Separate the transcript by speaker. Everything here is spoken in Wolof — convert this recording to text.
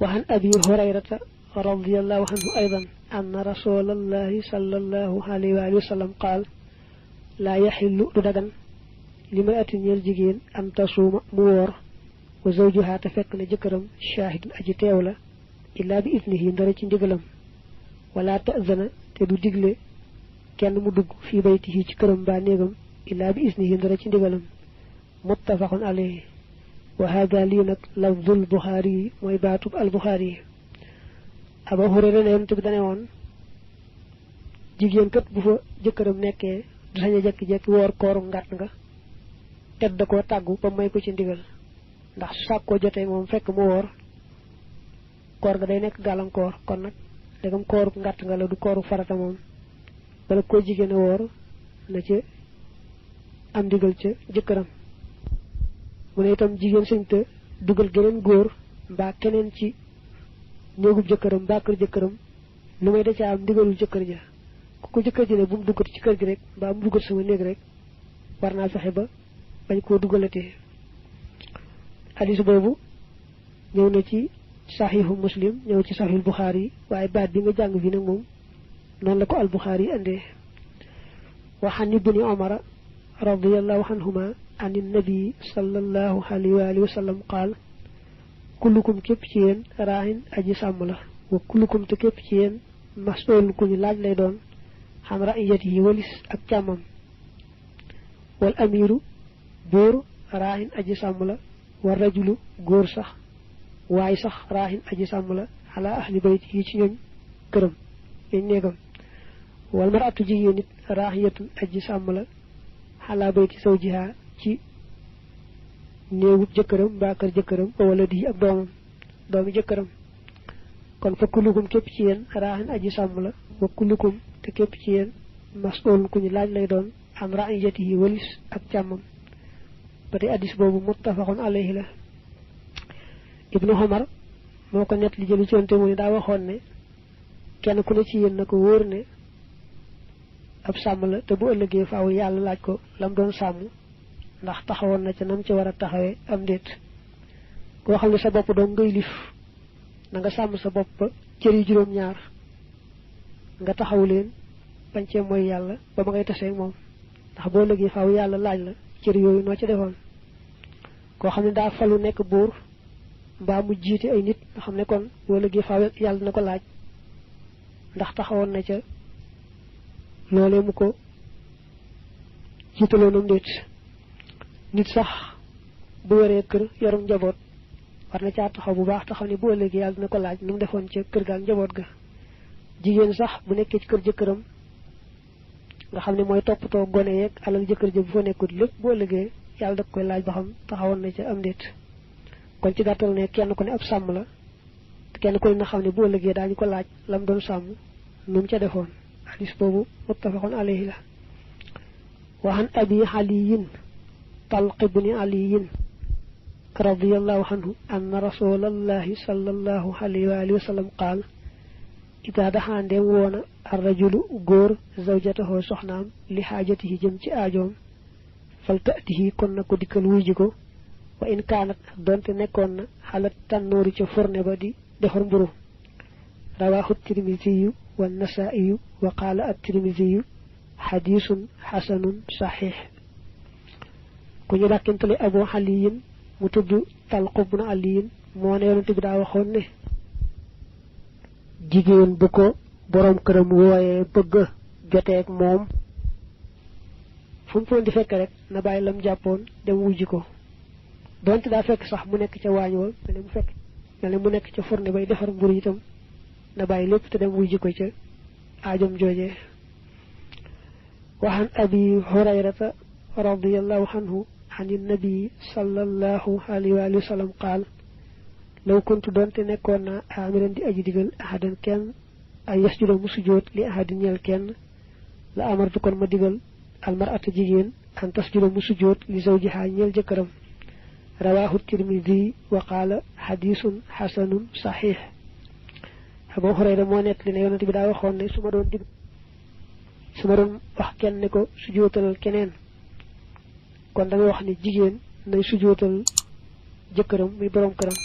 Speaker 1: وعن أبي هريرة رضي الله عنه أيضا أن رسول الله صلى الله عليه وآله وسلم قال لا يحل ددغن لمرأة يرجين أن تصوم مور وزوجها تفكن جكرم شاهد أجي تيولا إلا بإذنه ندرج ndigalam ولا تأذن تدو ديغلي كين مو دغ في بيته ci kërëm ba néegam إلا بإذنه ندرج ndigalam متفق عليه وهذا لينك لفظ البخاري ويباتب البخاري أبو هريرة لهم تبدأ وان jigéen kat bu fa jëkkëram nekkee du sañ a jekki-jekki woor kooru ngàtt nga tedd da koo tàggu ba may ko ci ndigal ndax su sàkkoo jotee moom fekk mu woor koor ga day nekk gàllankoor kon nag dagam kooru ngàtt nga la du kooru farata moom bala koo jigéen a woor na ca am ndigal ca jëkkëram mu ne itam jigéen sañ te dugal geneen góor mbaa keneen ci néegub jëkkëram mbaa kër jëkkëram lu may da ca am ndigalul jëkkër ja ku jëkkër ji ne bu mu duggat ci kër gi rek mbaa mu duggat sama néeg rek war naa fexe ba bañ koo dugalatee hadis boobu ñëw na ci saxiixu muslim ñëw ci saxiixul buxaari waaye baat bi nga jàng fi nag moom noonu la ko al buxaari andee wa an ibni omara radiyallahu anhuma an nabi sallallahu alayhi wa alihi wa sallam qaal kullukum képp ci yéen raahin aji sàmm la wa kullukum te képp ci yéen mas'ul ku ñu laaj lay doon xam ra'iyati walis ak càmmam wal amiru buur raahin aji sàmm la war rajulu góor sax waaye sax raahin aji sàmm la ala ahli bayti yi ci ñoñ këram ñoñ néegam wal mar'atu jigéen nit raahiyatun aji sàmm la ala bayti zawjiha ci néegub jëkkëram mbaa kër jëkkëram wala di ak doomam doomi jëkkëram kon fa kullukum képp ci yéen raahin aji sàmm la wa kullukum te képp ci yéen mas'ul ku ñu laaj lay doon am ra'iyatihi walis ak càmmam ba tey hadis boobu muttafaqun alayhi la ibnu Umar moo ko net li jëlu ci yonte mu ne daa waxoon ne kenn ku ne ci yéen na ko wóor ne ab sàmm la te bu ëllëgee faaw yàlla laaj ko lam doon sàmm ndax taxawoon na ca nam ci war a taxawee am déet koo xam ne sa bopp doon ngay lif na nga sàmm sa bopp ba cër yi juróom-ñaar nga taxaw leen bañ cee mooy yàlla ba ma ngay tasee moom ndax boo ëllëgee faaw yàlla laaj la cër yooyu noo ci defoon koo xam ne daa falu nekk buur mbaa mu jiite ay nit nga xam ne kon boo ëllëgee faaw yàlla na ko laaj ndax taxawoon na ca loolee mu ko jiitaloonam déet nit sax bu yoree kër yorum njaboot war na caa taxaw bu baax taxaw ne bu ëllëgee yàlla na ko laaj nu mu defoon ca kër ga ak njaboot ga jigéen sax bu nekkee ci kër jëkkëram nga xam ne mooy toppatoo gone yeeg alal jëkkër ja bu fa nekkut lépp bu ëllëgee yàlla da koy laaj ba xam taxawoon na ca am déet kon ci gàttal ne kenn ku ne ab sàmm la kenn ku ne na xam ne bu ëllëgee daañu ko laaj lam doon sàmm nu mu ca defoon hadis boobu muttafaqun alayhi la wa an abi aliyin talq ibni aliyin radiyallahu anhu anna rasulallahi sallallahu alayhi wa alihi wa sallam qaal ida daxaa ndeem woona ar rajulu góor zawjatahu soxnaam li xaajatihi jëm ci aajoom fal ta'tihi kon na ko dikkal wuy ji ko wa in kaanat donte nekkoon na xalat tànnoori ca forne ba di defar mburu rawaahu tirmisiyu wa nasaiyu wa qaala at tirmisiyu xadiisun xasanun saxiix ku ñu dàkkintale abu aliyin mu tudd talq ibn aliyin moo ne yonent bi daa waxoon ne jigéen bu ko boroom këram wooyee bëgg joteeg moom fu mu foon di fekk rek na bàyyi lam jàppoon dem wujji ko donte daa fekk sax mu nekk ca waañ wa mel ne mu nekk ca fourne bay defar mburu itam na bàyyi lépp te dem wujji ko ca aajom joojee waxan abi hurayrata radiyallahu anhu an nabi sallallahu alayhi wa sallam qaal law kuntu donte nekkoon naa amiran di aji digal ahadan kenn ay yasjuda mu sujjóot li ahadin ñeel kenn la amartu kon ma digal almar'atu jigéen an tasjuda mu sujjóot li zawjiha ñeel jëkkëram rawaahu tirmidi wa qaala xadiisun xasanun saxiix Abu Hurayra moo nekk li ne yonent bi daa waxoon ne su ma doon wax kenn ne ko sujjóotalal keneen kon damay wax ne jigéen nay sujjóotal jëkkëram muy borom këram